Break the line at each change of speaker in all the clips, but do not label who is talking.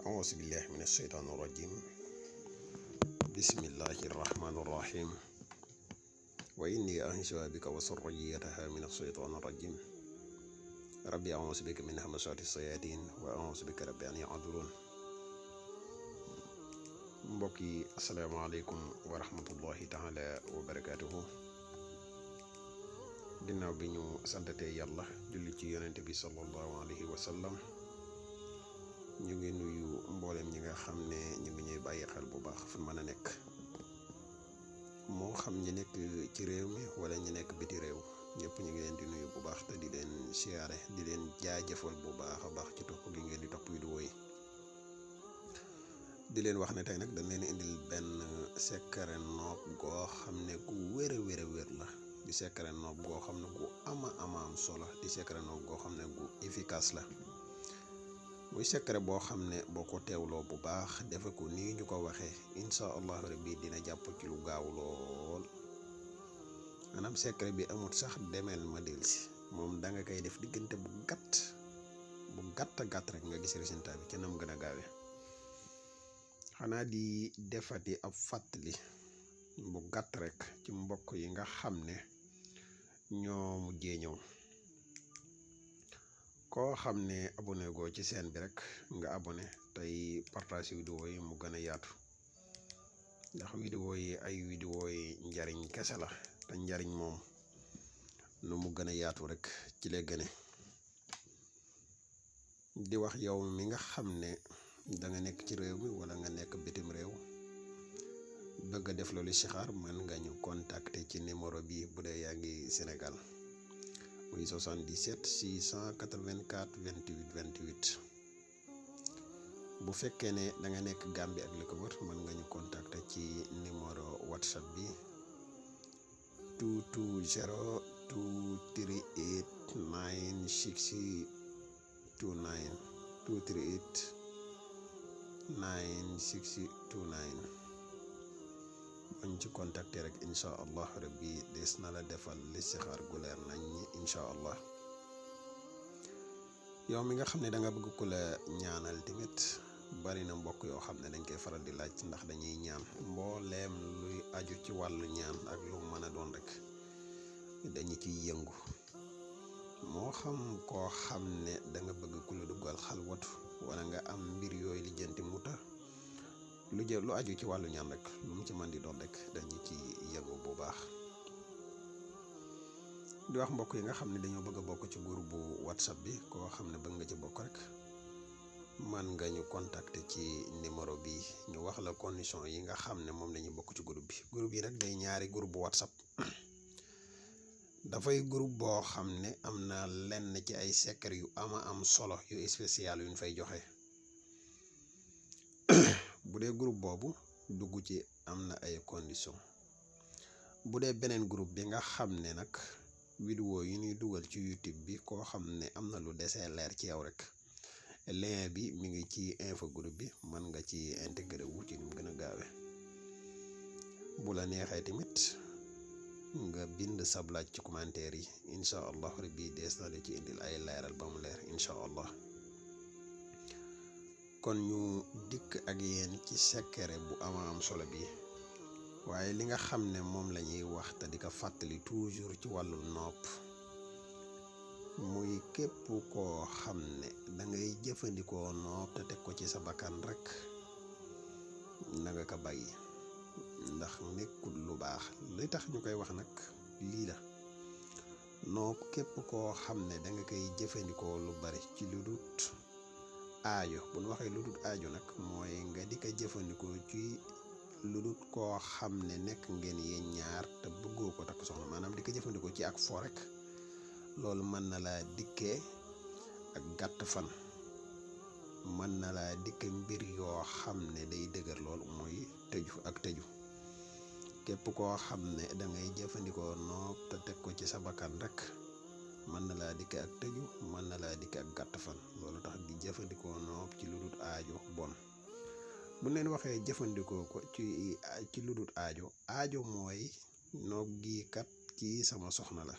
أعوذ بالله من الشيطان الرجيم. بسم الله الرحمن الرحيم. وإني أنشأ بك وسريتها من الشيطان الرجيم. ربي أعوذ بك من همزات الشياطين وأعوذ بك ربي أن يحضرون. mbokki asalaamaaleykum wa rahmatullahi taala wa barakaatuhu. ginnaaw bi ñu santatee yàlla julli ci yonente bi sallallahu alayhi wa sallam, ñu ngi nuyu mboolem ñi nga xam ne ñu ngi ñuy bàyyi xel bu baax fu mën a nekk, moo xam ñi nekk ci réew mi wala ñi nekk biti réew, ñëpp ñu ngi leen di nuyu bu baax te di leen siyaare di leen jaajëfal bu baax a baax ci topp gi ngeen di topp vidéo yi. di leen wax ne tey nag dañ leen indil benn secret noob goo xam ne gu wér la, di secret noob goo xam ne gu ama am solo, di secret noob goo xam ne gu efficace la. muy secret boo xam ne boo ko teewloo bu baax defe ko nii ñu ko waxee, insha allahu rabbi dina jàpp ci lu gaaw lool. maanaam secret bi amut sax demeel ma delsi, moom da nga koy def diggante bu gàtt rek nga gis résultat bi ca nam gën a gaawee. xanaa di defati ab fàttali bu gàtt rek ci mbokk yi nga xam ne ñoo mujjee ñëw. koo xam ne abonné goo ci chaîne bi rek nga abonné tey partage vidéo yi mu gën a yaatu, ndax vidéo yi ay vidéo yi njariñ kese la, te njariñ moom nu mu gën a yaatu rek ci lay gëne. di wax yow mi nga xam ne da nga nekk ci réew mi wala nga nekk bitim réew bëgg a def loolu listixaar, mën nga ñu contacter ci numéro bi bu dee yaa ngi Sénégal, muy 77 684 28 28. bu fekkee ne da nga nekk Gambie ak li ko wër, mën nga ñu contacter ci numéro WhatsApp bi 220 238 9629 238 9629. bañ ci contacter rek incha allah rabbi des na la defal listixaar gu leer nañ ñi incha allah. yow mi nga xam ne da nga bëgg ku la ñaanal tamit, bari na mbokk yoo xam ne dañ koy faral di laaj ndax dañuy ñaan. mbooleem luy aju ci wàllu ñaan ak lu mën a doon rek dañu ciy yëngu. moo xam koo xam ne da nga bëgg ku la duggal xalwatu wala nga am mbir yooyu lijjanti muta, lu aju ci wàllu ñaan rek lu mu ci mën di doon rek dañu ci yëngu bu baax. di wax mbokk yi nga xam ne dañoo bëgg a bokk ci groupe bu WhatsApp bi, koo xam ne bëgg nga ci bokk rek man nga ñu contacter ci numéro bi, ñu wax la condition yi nga xam ne moom la ñuy bokk ci groupe bi. groupe yi nag day ñaari groupe bu WhatsApp. dafay groupe boo xam ne am na lenn ci ay secret yu am solo yu spécial yu ñu fay joxe. bu dee groupe boobu dugg ci am na ay condition. bu dee beneen groupe bi nga xam ne nag vidéo yi ñuy dugal ci YouTube bi, koo xam ne am na lu desee leer ci yow rek, lien bi mi ngi ci info groupe bi, mën nga ci intégré wu ci ni mu gën a gaawe. bu la neexee tamit nga bind sab laaj ci commentaire yi, incha allah rabbi dees na la ci indil ay leeral ba mu leer incha allah. kon ñu dikk ak yéen ci secret bu am solo bi. waaye li nga xam ne moom la ñuy wax te di ko fàttali toujours ci wàllu nopp, muy képp koo xam ne da ngay jëfandikoo nopp te teg ko ci sa bakkan rek na nga ko bàyyi, ndax nekkul lu baax. li tax ñu koy wax nag lii la, nopp képp koo xam ne da nga koy jëfandikoo lu bari ci lu dut aajo. bu ñu waxee lu dut aajo nag mooy nga di ko jëfandikoo ci lu dut koo xam ne nekk ngeen yéen ñaar te bëggoo ko takk soxna, maanaam di ko jëfandikoo ci ak fo rek, loolu mën na laa dikkee ak gàtt fan, mën na laa dikke mbir yoo xam ne day dëgër lool, mooy tëju. képp koo xam ne da ngay jëfandikoo noob te teg ko ci sa bakkan rek, mën na laa dikke ak tëju, mën na laa dikke ak gàtt fan. loolu tax di jëfandikoo noob ci lu dut aajo bon. bu leen waxee jëfandikoo ko ci lu dul aajo mooy noob gi kat kii sama soxna la,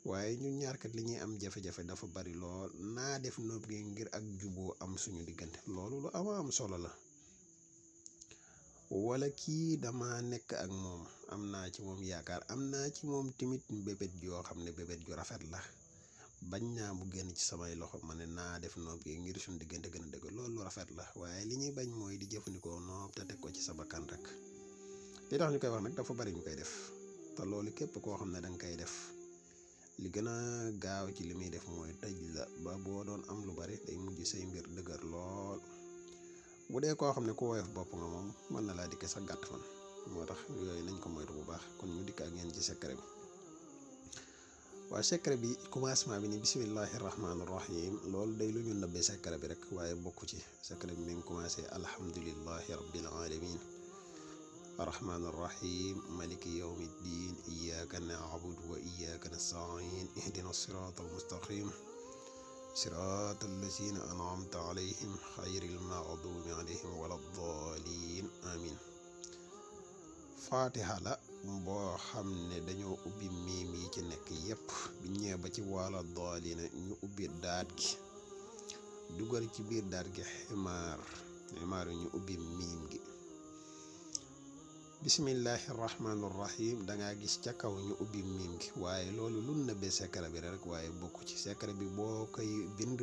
waaye ñun ñaar kat li ñuy am jafe-jafe dafa bari lool naa def noob gi ngir ak juboo am suñu diggante loolu lu am solo la. wala kii dama nekk ak moom am naa ci moom yaakaar am naa ci moom tamit bébét yoo xam ne bébét ju rafet la bañ naa mu génn ci samay loxo ma ne naa def noob gi ngir suñu diggante gën a dëgg loolu lu rafet la waaye li ñuy bañ mooy di jëfandikoo noob te teg ko ci sa bakkan rek. li tax ñu koy wax nag dafa bari ñu koy def te loolu képp koo xam ne danga koy def li gën a gaaw ci li muy def mooy tëj la ba boo doon am lu bari day mujj say mbir dëgër lool. bu dee koo xam ne ku woyof bopp nga moom mën na laa dikke sax gàtt fan moo tax yooyu nañ ko moytu bu baax. kon ñu dikk ak ngeen ci secret bi. waa secret bi commencement bi ni bismillahi rahmaani rahim loolu day lu ñu nëbbee secret bi rek waaye bokku ci. secret bi mi ngi commencé alhamdulillahi rabbil alamin arrahmaani arrahim maliki yawmi ddin iyyaka na'budu wa iyyaka nasta'in ihdina sirata almustaqim sirata allazina an'amta alayhim xayril maghdubi alayhim wala ddaalin amin. fatiha la boo xam ne dañoo ubbi miim yi ci nekk yépp bi ñëwee ba ci wala daalina ñu ubbi daat gi dugal ci biir daat gi ximaar ñu ubbi miim gi. bismillahi rahmaani rahim dangaa gis ca kaw ñu ubbi miim gi waaye loolu lu nëbbee secret bi rek waaye bokku ci. secret bi boo koy bind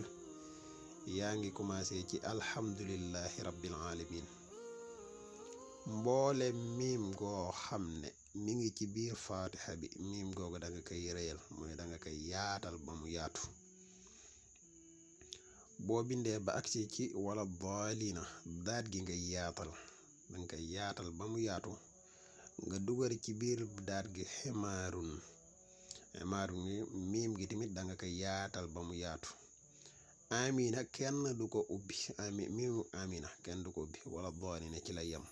yaa ngi commencé ci alhamdulillahi rabbil alamin. mboole miim goo xam ne mi ngi ci biir fatiha bi miim googu da nga koy réyal mooy da nga koy yaatal ba mu yaatu. boo bindee ba agsi ci wala daalina daat gi ngay yaatal da nga koy yaatal ba mu yaatu nga dugal ci biir daat gi ximaarun miim gi tamit da nga koy yaatal ba mu yaatu. amina kenn du ko ubbi miimu amina kenn du ko ubbi wala daalina ci la yem.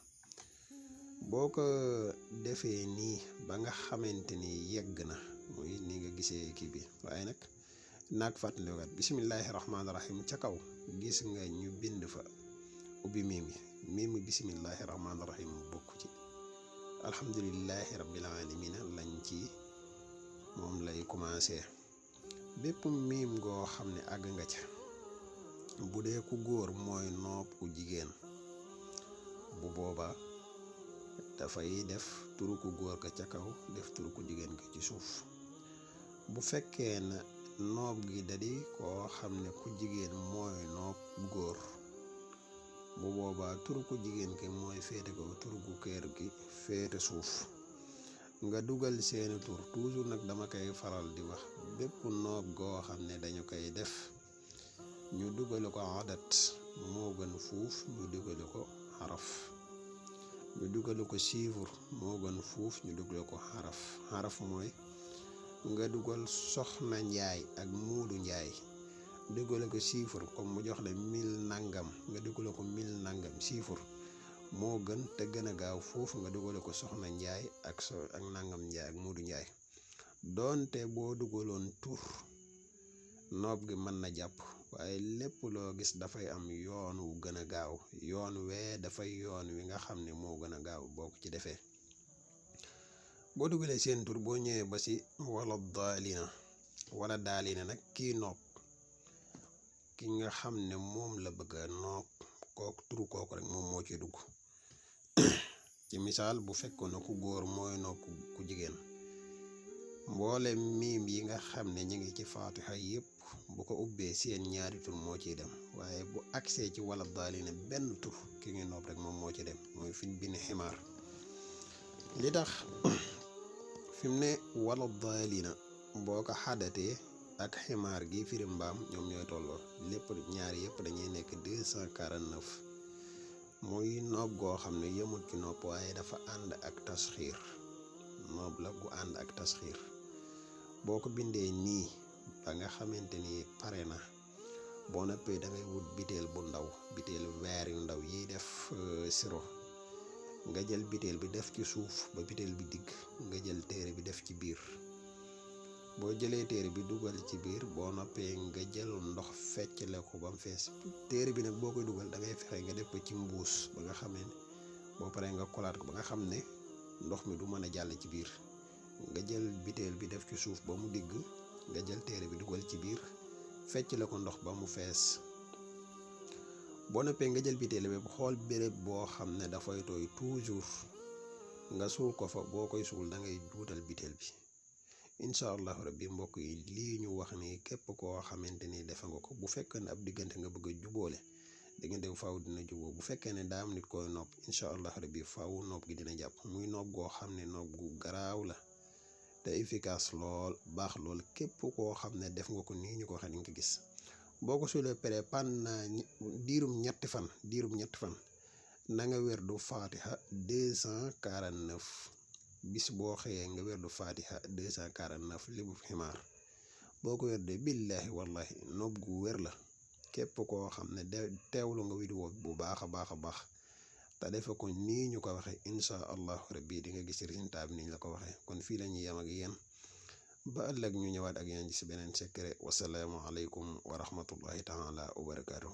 boo ko defee nii ba nga xamante ni yegg na muy ni nga gisee kii bi waaye nag naag fàttaliwaat bismillahi rahmaani rahim ca kaw gis nga ñu bind fa ubbi miimi bismillahi rahmaani rahim bokk ci. alhamdulillahi rabbil alamin lañ ci moom lay commencé. bépp miim goo xam ne àgg nga ca bu dee ku góor mooy noob ku jigéen bu boobaa dafay def turu ku góor ka ca kaw def turu ku jigéen ka ci suuf. bu fekkee na noob gi dadi koo xam ne ku jigéen mooy noob góor bu boobaa turu ku jigéen ki mooy féete ko turu ku kër gi féete suuf nga dugal seeni tur. toujours nag dama koy faral di wax bépp noob goo xam ne dañu koy def ñu dugale ko adat moo gën fuuf ñu dugale ko xaraf. ñu dugale ko chiffre moo gën fuuf ñu dugale ko xaraf mooy nga dugal soxna njaay ak muudu njaay dugale ko chiffre comme mu jox la 1000 nangam nga dugale ko 1000 nangam chiffre moo gën te gën a gaaw foofu nga dugale ko soxna njaay ak nangam njaay ak muudu njaay. doonte boo dugaloon tur noob gi mën na jàpp waaye lépp loo gis dafay am yoon wu gën a gaaw yoon wee dafay yoon wi nga xam ne moo gën a gaaw boo ko ci defee. boo dugalee seen tur boo ñëwee ba ci wala daalina nag kii noob ki nga xam ne moom la bëgg a noob kooku turu kooku rek moom moo ci dugg. ci misaal bu fekkoon na ku góor mooy noob ku jigéen mboole miim yi nga xam ne ñu ngi ci faatiha yépp bu ko ubbee seen ñaari tur moo ciy dem waaye bu agsee ci wala daalina benn tur ki ngi noob rek moom moo ci dem mooy fiñ bind ximaar. li tax fi mu ne wala daalina boo ko xadatee ak ximaar gi firi mbaam ñoom ñooy tolloo lépp ñaari yëpp dañuy nekk 249 muy noob goo xam ne yemul ci nopp waaye dafa ànd ak tasxiir noob la gu ànd ak tasxiir. boo ko bindee nii ba nga xamante ni pare na boo noppee da ngay wut biteel bu ndaw biteel weer yu ndaw yiy def siro nga jël biteel bi def ci suuf ba biteel bi digg nga jël téere bi def ci biir. boo jëlee téere bi dugal ci biir boo noppee nga jël ndox feccale ko ba mu fees. téere bi nag boo koy dugal da ngay fexe nga def ko ci mbuus ba nga xam ne boo paree nga kolaat ko ba nga xam ne ndox mi du mën a jàll ci biir. nga jël biteel bi def ci suuf ba mu digg nga jël téere bi dugal ci biir fecc la ko ndox ba mu fees boo noppee nga jël bitéel bi xool béréb boo xam ne dafay tooy toujours nga suul ko fa boo koy suul da ngay juutal bitéel bi incha allahu rabbi mbokk yi lii ñu wax ni képp koo xamante ni defe nga ko bu fekkee ne ab diggante nga bëgg a jubóole diggante bu faaw dina juboo bu fekkee ne daa am nit koy nopp incha allahu rabbi faaw nopp gi dina jàpp muy nopp goo xam ne nopp gu garaaw la te efficace lool baax lool képp koo xam ne def nga ko nii ñu ko waxee di nga ko gis boo ko suulee pare diirum ñetti fan na nga werdu fatiha 249 bis boo xëyee nga werdu fatiha 249 libu ximaar boo ko werdee billahi wallahi nopp gu wér la képp koo xam ne teewlu nga vidéo bu baax a baax te defe ko nii ñu ko waxee incha allahu rabbi di nga gis résultat bi niñ la ko waxee kon fii la ñuy yem ak yéen ba ëllëg ñu ñëwaat ak yéen ci beneen secret wasalaamu aleykum wa rahmatullahi taala wa barakaatu